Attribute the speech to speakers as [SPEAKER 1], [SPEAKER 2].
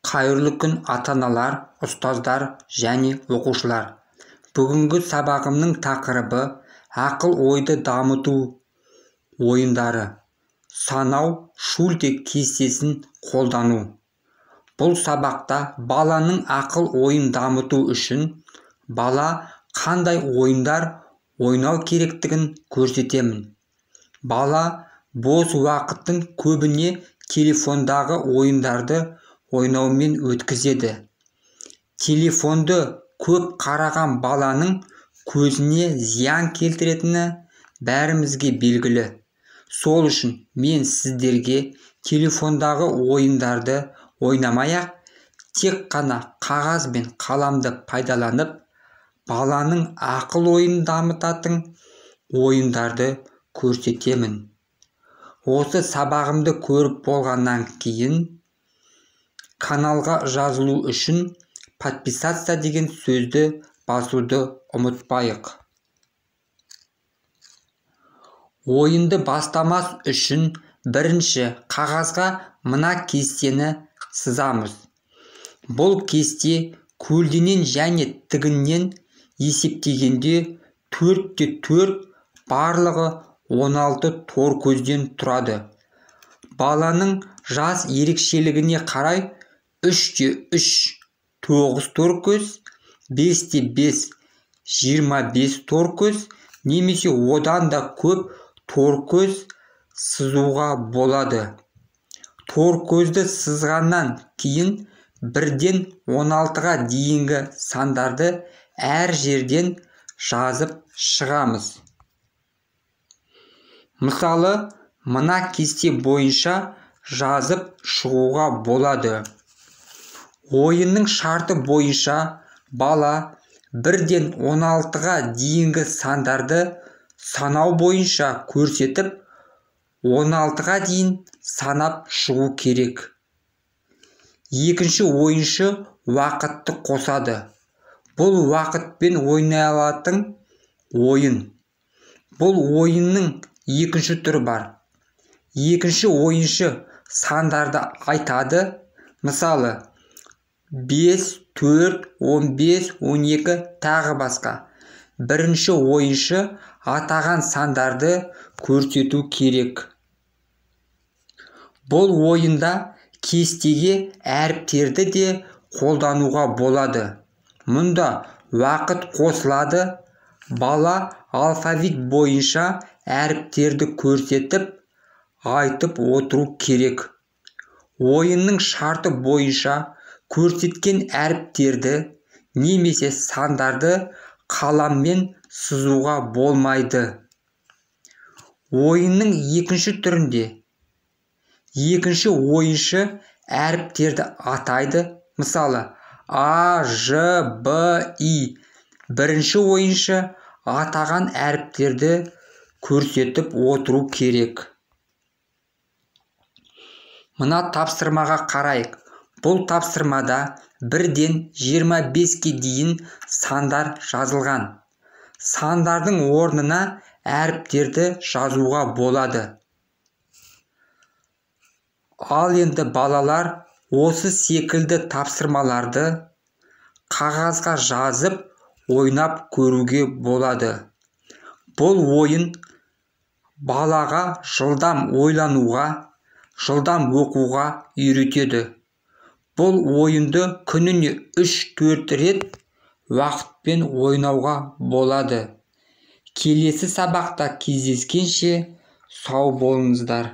[SPEAKER 1] Қайырлы күн, ата-аналар, ұстаздар және оқушылар. Бүгінгі сабағымның тақырыбы ақыл-ойды дамыту ойындары. Санау Шульте кестесін қолдану. Бұл сабақта баланың ақыл-ойын дамыту үшін бала қандай ойындар ойнау керектігін көрсетемін. Бала бос уақытын көбіне телефондағы ойындарды ойнаумен өткізеді. Телефонды көп қараған баланың көзіне зиян келтіретіні бәрімізге белгілі. Сол үшін мен сіздерге телефондағы ойындарды ойнамай-ақ, тек қана қағаз бен қаламды пайдаланып, баланың ақыл-ойын дамытатын ойындарды көрсетемін. Осы сабағымды көріп болғаннан кейін каналға жазылу үшін подписаться деген сөзді басуды ұмытпайық. Ойынды бастамас үшін бірінші қағазға мына кестені сызамыз. Бұл кесте көлденең және тігінен есептегенде 4-4 барлығы 16 тор көзден тұрады. Баланың жас ерекшелігіне қарай 3-3 9 тор көз, 5-5 25 тор көз немесе одан да көп тор көз сызуға болады. Тор көзді сызғаннан кейін бірден 16-ға дейінгі сандарды әр жерден жазып шығамыз. Мысалы, мына кесте бойынша жазып шығуға болады. Ойынның шарты бойынша бала бірден 16-ға дейінгі сандарды санау бойынша көрсетіп, 16-ға дейін санап шығу керек. Екінші ойыншы уақытты қосады. Бұл уақытпен ойналатын ойын. Бұл ойынның екінші түрі бар. Екінші ойыншы сандарды айтады. Мысалы, 5, 4, 15, 12 тағы басқа. Бірінші ойыншы атаған сандарды көрсету керек. Бұл ойында кестеге әріптерді де қолдануға болады. Мұнда уақыт қосылады. Бала алфавит бойынша әріптерді көрсетіп, айтып отыру керек. Ойынның шарты бойынша көрсеткен әріптерді немесе сандарды қаламмен сызуға болмайды. Ойынның екінші түрінде екінші ойыншы әріптерді атайды. Мысалы, А, Ж, Б, И. Бірінші ойыншы атаған әріптерді көрсетіп отыру керек. Мына тапсырмаға қарайық. Бұл тапсырмада бірден 25-ке дейін сандар жазылған. Сандардың орнына әріптерді жазуға болады. Ал енді балалар осы секілді тапсырмаларды қағазға жазып ойнап көруге болады. Бұл ойын балаға жылдам ойлануға, жылдам оқуға үйретеді. Бұл ойынды күніне 3-4 рет уақытпен ойнауға болады. Келесі сабақта кездескенше сау болыңыздар.